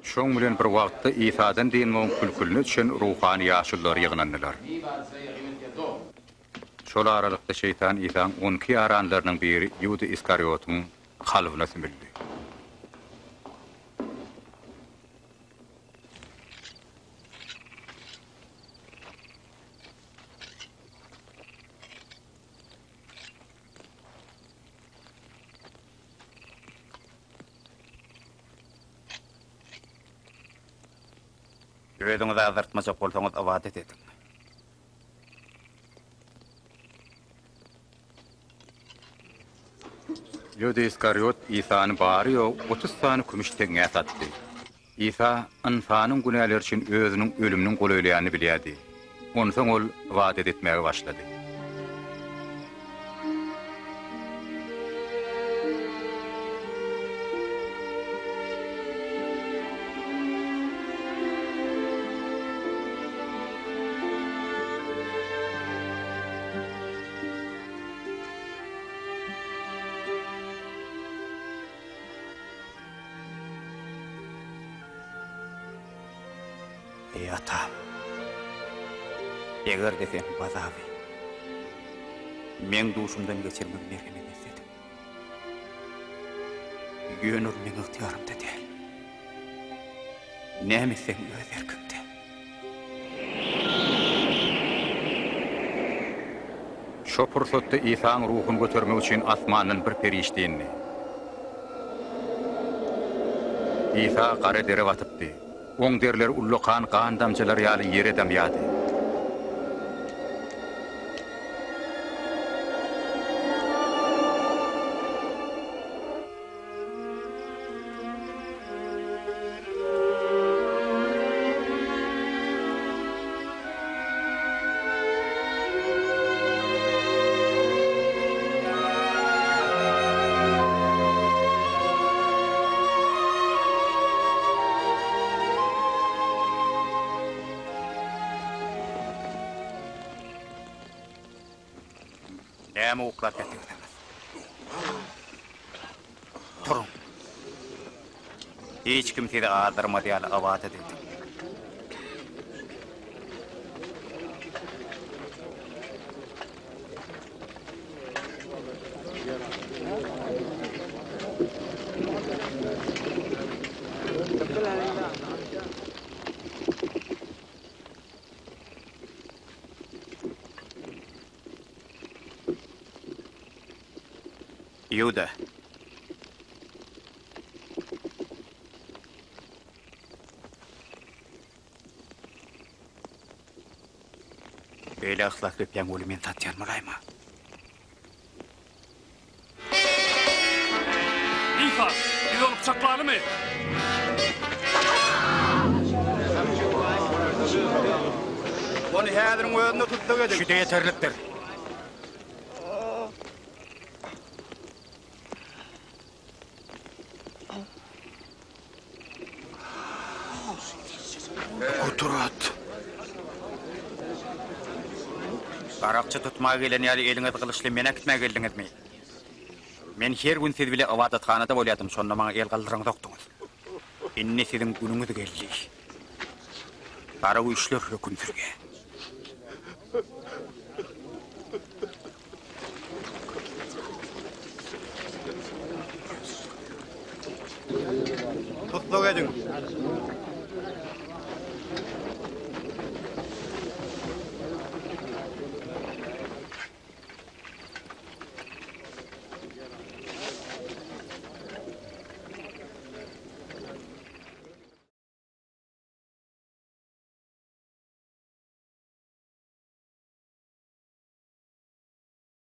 Şoň bilen bir wagtda Isadan dynmagyň külküline düşen ruhany ýaşululary ýygnandylar. Şol aralykda şeýtan Isaň onki ýaranlarynyň biri Iuda Iskariotyň kalbyna sümüldi. Özüňizi azdyrtmajak bolsaňyz ybadat ediň. Iuda Iskariot Isany bary-ýogy 30 sany kümüş teňňä satdy. Isa ynsanyň günäleri üçin özüniň ölüminiň golaýlaýanyny bilýärdi. Onsoň ol ybadat etmäge başlady. Eý, Atam! Eger-de Sen bu azaby Meň duşumdan geçirmegi merhemet etsediň. Ýöne ol meň ygtyýarymda däl. Näme etseň öz erkiňde. Şo pursatda Isaň ruhuny götermek üçin asmandan bir perişde indi. Isa gara dere batypdy. Oň derleri ullakan gan damjalary ýaly ýere damýardy. Näme uklap ýatyrsyňyz? Turuň. Hiç kim sizi azdyrmaz ýaly ybadat ediň. Iuda. Beýle yhlasly öpýäň weli men satýan bolaýma. Isa, biz ony pyçaklalymy? Ony häziriň özünde tussag ediň. Şu-da ýeterlikdir. Gudrat! Garakçy tutmaga gelen ýaly eliňiz gylyçly meni äkitmäge geldiňizmi? Men her gün siz bile ybadathanada bolýardym, şonda maňa el galdyraňzokdyňyz. Indi siziň günüňiz geldi. Gara güýçler höküm sürýär. Tussag ediň!